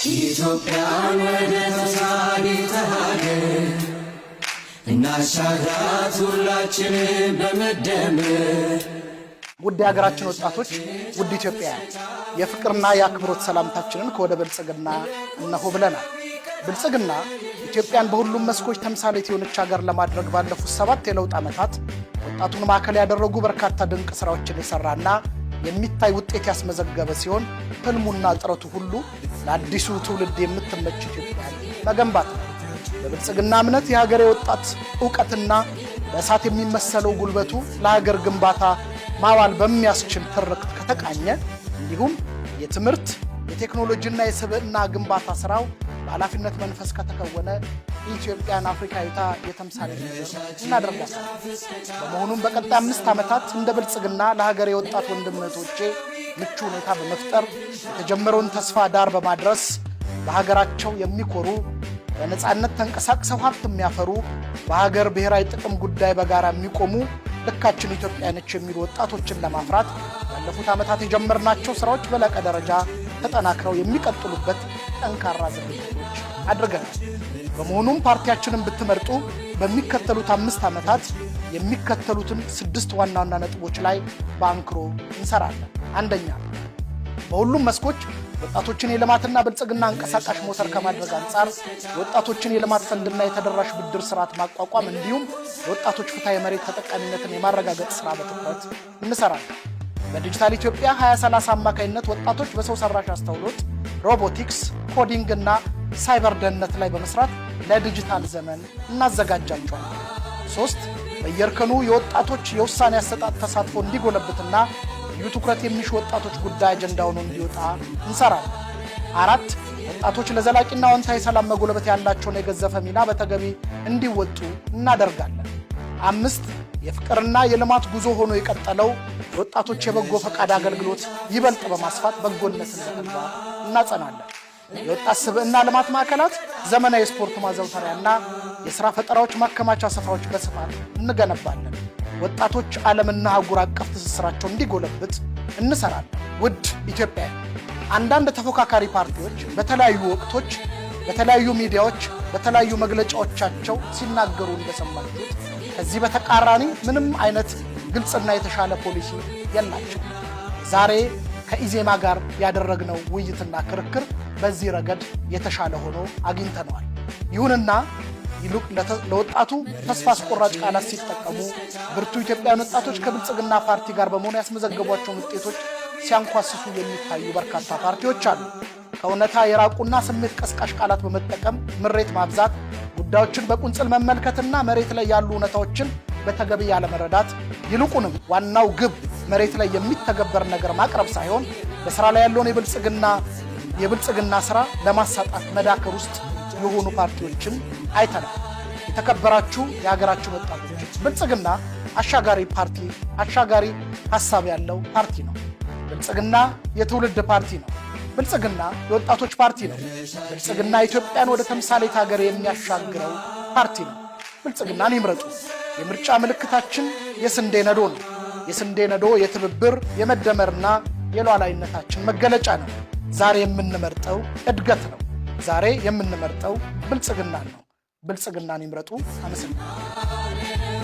ኢትዮጵያን ወደ ተምሳሌተ ሀገር እናሻግራት ሁላችንም በመደመር። ውድ የሀገራችን ወጣቶች፣ ውድ ኢትዮጵያውያን፣ የፍቅርና የአክብሮት ሰላምታችንን ከወደ ብልጽግና እነሆ ብለናል። ብልጽግና ኢትዮጵያን በሁሉም መስኮች ተምሳሌት የሆነች ሀገር ለማድረግ ባለፉት 7 የለውጥ ዓመታት ወጣቱን ማዕከል ያደረጉ በርካታ ድንቅ ስራዎችን የሰራና የሚታይ ውጤት ያስመዘገበ ሲሆን፣ ህልሙና ጥረቱ ሁሉ ለአዲሱ ትውልድ የምትመች ኢትዮጵያን መገንባት ነው። በብልጽግና እምነት የሀገሬ ወጣት እውቀትና በእሳት የሚመሰለው ጉልበቱ ለሀገር ግንባታ ማዋል በሚያስችል ትርክት ከተቃኘ፣ እንዲሁም የትምህርት፣ የቴክኖሎጂና የስብዕና ግንባታ ስራው በኃላፊነት መንፈስ ከተከወነ ኢትዮጵያን አፍሪካዊቷ የተምሳሌት ምድር እናደርጋታለን። በመሆኑም በቀጣይ 5 ዓመታት እንደ ብልጽግና ለሀገሬ ወጣት ወንድም እህቶቼ ምቹ ሁኔታ በመፍጠር፣ የተጀመረውን ተስፋ ዳር በማድረስ፣ በሀገራቸው የሚኮሩ፣ በነፃነት ተንቀሳቅሰው ሀብት የሚያፈሩ፣ በሀገር ብሔራዊ ጥቅም ጉዳይ በጋራ የሚቆሙ፣ ልካችን ኢትዮጵያ ነች የሚሉ ወጣቶችን ለማፍራት ባለፉት ዓመታት የጀመርናቸው ስራዎች በላቀ ደረጃ ተጠናክረው የሚቀጥሉበት ጠንካራ ዝግጅቶች አድርገናል። በመሆኑም ፓርቲያችንን ብትመርጡ በሚከተሉት 5 ዓመታት የሚከተሉትን ስድስት ዋና ዋና ነጥቦች ላይ በአንክሮ እንሰራለን። አንደኛ፣ በሁሉም መስኮች ወጣቶችን የልማትና ብልጽግና አንቀሳቃሽ ሞተር ከማድረግ አንጻር የወጣቶችን የልማት ፈንድና የተደራሽ ብድር ስርዓት ማቋቋም እንዲሁም የወጣቶች ፍትሐዊ የመሬት ተጠቃሚነትን የማረጋገጥ ስራ በትኩረት እንሰራለን። በዲጂታል ኢትዮጵያ 2030 አማካኝነት ወጣቶች በሰው ሰራሽ አስተውሎት፣ ሮቦቲክስ፣ coding እና ሳይበር ደህንነት ላይ በመስራት ለዲጂታል ዘመን እናዘጋጃቸዋለን። ሶስት፣ በየእርከኑ የወጣቶች የውሳኔ አሰጣጥ ተሳትፎ እንዲጎለብትና ልዩ ትኩረት የሚሹ ወጣቶች ጉዳይ አጀንዳ ሆኖ እንዲወጣ እንሰራለን። አራት፣ ወጣቶች ለዘላቂና አዎንታዊ ሰላም መጎልበት ያላቸውን የገዘፈ ሚና በተገቢ እንዲወጡ እናደርጋለን። አምስት፣ የፍቅርና የልማት ጉዞ ሆኖ የቀጠለው የወጣቶች የበጎ ፈቃድ አገልግሎት ይበልጥ በማስፋት በጎነትን በተግባር እናጸናለን። የወጣት ስብዕና ልማት ማዕከላት፣ ዘመናዊ የስፖርት ማዘውተሪያና የሥራ ፈጠራዎች ማከማቻ ስፍራዎች በስፋት እንገነባለን። ወጣቶች ዓለምና አህጉር አቀፍ ትስስራቸው እንዲጎለብት እንሰራለን። ውድ ኢትዮጵያውያን፣ አንዳንድ ተፎካካሪ ፓርቲዎች በተለያዩ ወቅቶች፣ በተለያዩ ሚዲያዎች፣ በተለያዩ መግለጫዎቻቸው ሲናገሩ እንደሰማችሁት ከዚህ በተቃራኒ ምንም አይነት ግልጽና የተሻለ ፖሊሲ የላቸውም። ዛሬ ከኢዜማ ጋር ያደረግነው ውይይትና ክርክር በዚህ ረገድ የተሻለ ሆኖ አግኝተነዋል። ይሁንና ይልቅ ለወጣቱ ተስፋ አስቆራጭ ቃላት ሲጠቀሙ፣ ብርቱ ኢትዮጵያውያን ወጣቶች ከብልጽግና ፓርቲ ጋር በመሆን ያስመዘገቧቸውን ውጤቶች ሲያንኳስሱ የሚታዩ በርካታ ፓርቲዎች አሉ። ከእውነታ የራቁና ስሜት ቀስቃሽ ቃላት በመጠቀም ምሬት ማብዛት፣ ጉዳዮችን በቁንጽል መመልከትና መሬት ላይ ያሉ እውነታዎችን በተገቢ ያለመረዳት፣ ይልቁንም ዋናው ግብ መሬት ላይ የሚተገበር ነገር ማቅረብ ሳይሆን በስራ ላይ ያለውን የብልጽግና ስራ ለማሳጣት መዳከር ውስጥ የሆኑ ፓርቲዎችን አይተናል። የተከበራችሁ የሀገራችን ወጣቶች፣ ብልጽግና አሻጋሪ ፓርቲ፣ አሻጋሪ ሀሳብ ያለው ፓርቲ ነው። ብልጽግና የትውልድ ፓርቲ ነው። ብልጽግና የወጣቶች ፓርቲ ነው። ብልጽግና ኢትዮጵያን ወደ ተምሳሌት ሀገር የሚያሻግረው ፓርቲ ነው። ብልጽግናን ይምረጡ። የምርጫ ምልክታችን የስንዴ ነዶ ነው። የስንዴ ነዶ የትብብር፣ የመደመርና የሉዓላዊነታችን መገለጫ ነው። ዛሬ የምንመርጠው እድገት ነው። ዛሬ የምንመርጠው ብልጽግናን ነው። ብልጽግናን ይምረጡ። አመሰግናለሁ።